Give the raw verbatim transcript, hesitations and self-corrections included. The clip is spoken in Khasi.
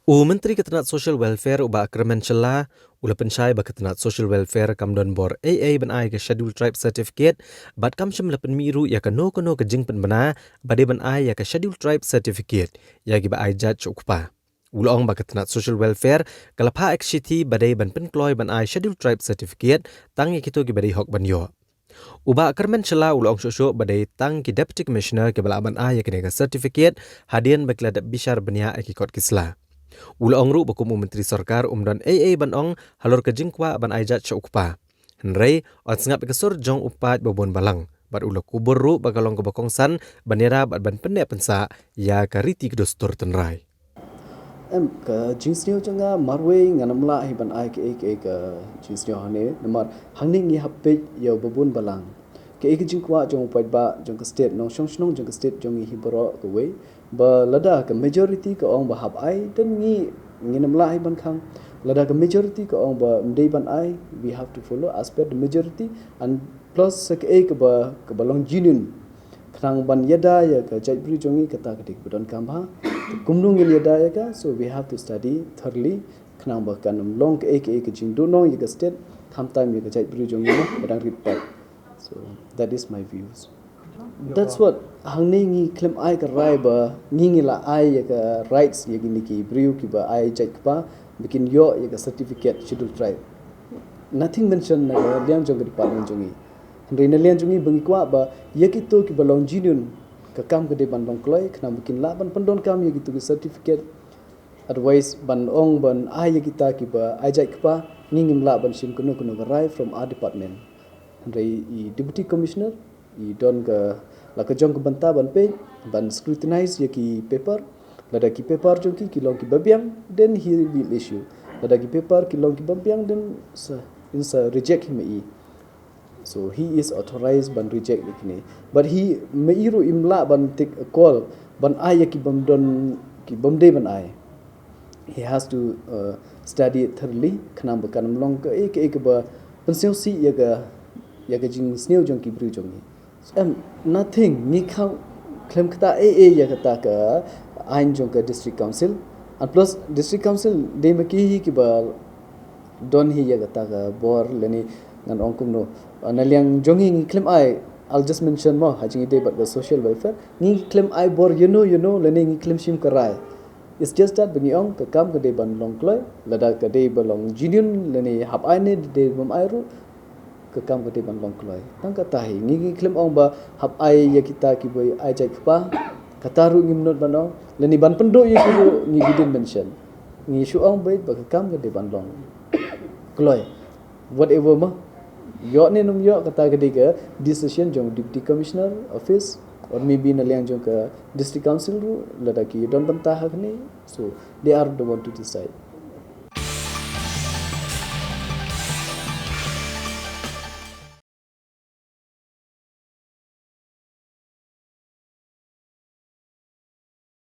U Myntri ka tnat Social Welfare u Bah Kyrmen Shylla u la pynshai ba ka tnat Social Welfare kam don bor ei ei ban ai ka Schedule Tribe Certificate, bad kam shym la pynmih ruh ïa kano kano ka jingpynbna ba dei ban ai ïa ka Schedule Tribe Certificate ïa kiba ai jait sha u kpa. U la ong ba ka tnat Social Welfare ka la phah ïa ka shithi ba dei ban pynkloi ban ai Schedule Tribe Certificate tang ïa kito kiba dei hok ban ïoh. U Bah Kyrmen Shylla u la ong shuh shuh ba dei tang ki Deputy Commissioner kiba lah ban ai ïa kane ka certificate hadien ba ki la dep bishar bniah ïa ki kot ki sla. U la ong ruh ba kum u Myntri Sorkar um don ei ei ban ong halor ka jingkwah ban ai jait sha u kpa. Hynrei, yn sngap ïa ka sur jong u paid ba bun balang, bad u la kubur ruh ba ka long kaba kongsan ban ïada bad ban pynneh pynsah ïa ka riti ka dustur tynrai. Em, ka jingsniew jong nga, marwei ngan ym lah hi ban ai kaei kaei ka jingsniew hangne, namar hangne ngi hap peit ïa u ba bun balang. Kaei ka jingkwah jong u paidbah jong ka state, nongshong shnong jong ka state jong ngi hi baroh kawei. Ba lada ka majority ka ong ba hap ai, then ngi, ngin ym lah hi ban khang. Lada ka majority ka ong ba ym dei ban ai, we have to follow as per the majority, and plus sa kaei kaba, kaba long genuine. Khnang ban ïada ïa ka jaitbynriew jong ngi, kata ka dei kaba donkam bha. Kumno ngin ïada ïa ka, so we have to study thoroughly. Khnang ba kan ym long kaei kaei ka jingduhnong ïa ka state, khamtam ïa ka jaitbynriew jong ngi ba dang rit paid. So that is my views. That's what, hangne ngi khlem ai ka rai ba ngi, ngi la ai ïa ka rights ïa kine ki briew kiba ai jait kpa ba kin ïoh ïa ka certificate Schedule Tribe. Nothing mention na ka liang jong ka department jong ngi. Hynrei na liang jong ngi ba ngi kwah ba ïa kito kiba long genuine, ka kam ka dei ban long kloi, khnang ba kin lah ban pyndonkam ïa kito ki certificate. Otherwise, ban ong ban ai ïa kita kiba ai jait kpa, ngi ngim lah ban shim kano kano ka rai from our department. Hynrei i Deputy Commissioner i don ka, la ka jong ka bynta ban peit, ban scrutinize ïa ki paper. Lada ki paper jong ki ki long kiba biang, then he will issue. Lada ki paper ki long kiba biang, then sa, in sa reject hi ma i. So he is authorized ban reject ïa kine. But hi, ma i ruh im lah ban take a call ban ai ïa ki bym don, ki bym dei ban ai. He has to, uh, study it thoroughly, khnang ba kan ym long kaei kaei kaba pynsngewsih ïa ka, ïa ka jingsniew jong ki briew jong ngi. Em, nothing, ngi khlem, khlem ktah ei ei ïa kata ka aiñ jong ka District Council. And plus, District Council dei ma ki hi kiba don hi ïa kata ka bor, lane ngan ong kumno. Na liang jong ngi ngi khlem ai, I'll just mention mo, ha jingïadei bad ka social welfare, ngi khlem ai bor ïano ïano, lane ngi khlem shim ka rai. It's just that ba ngi ong ka kam ka dei ban long kloi, lada ka dei ba long genuine, lane hap ai ne dei bym ai ruh, ka kam ka dei ban long kloi. Tang kata hi, ngi, ngi khlem ong ba hap ai ïa kita kiba ai jait kpa, kata ruh ngim nud ban ong, lane ban pynduh ïa ki ruh ngi, we didn't mention. Ngi shu ong beit ba ka kam ka dei ban long kloi. Whatever mo, ïoh ne ym ïoh, kata ka dei ka decision jong Deputy Commissioner Office, or maybe na liang jong ka District Council ruh, lada ki don bynta ha kane, so they are the one to decide.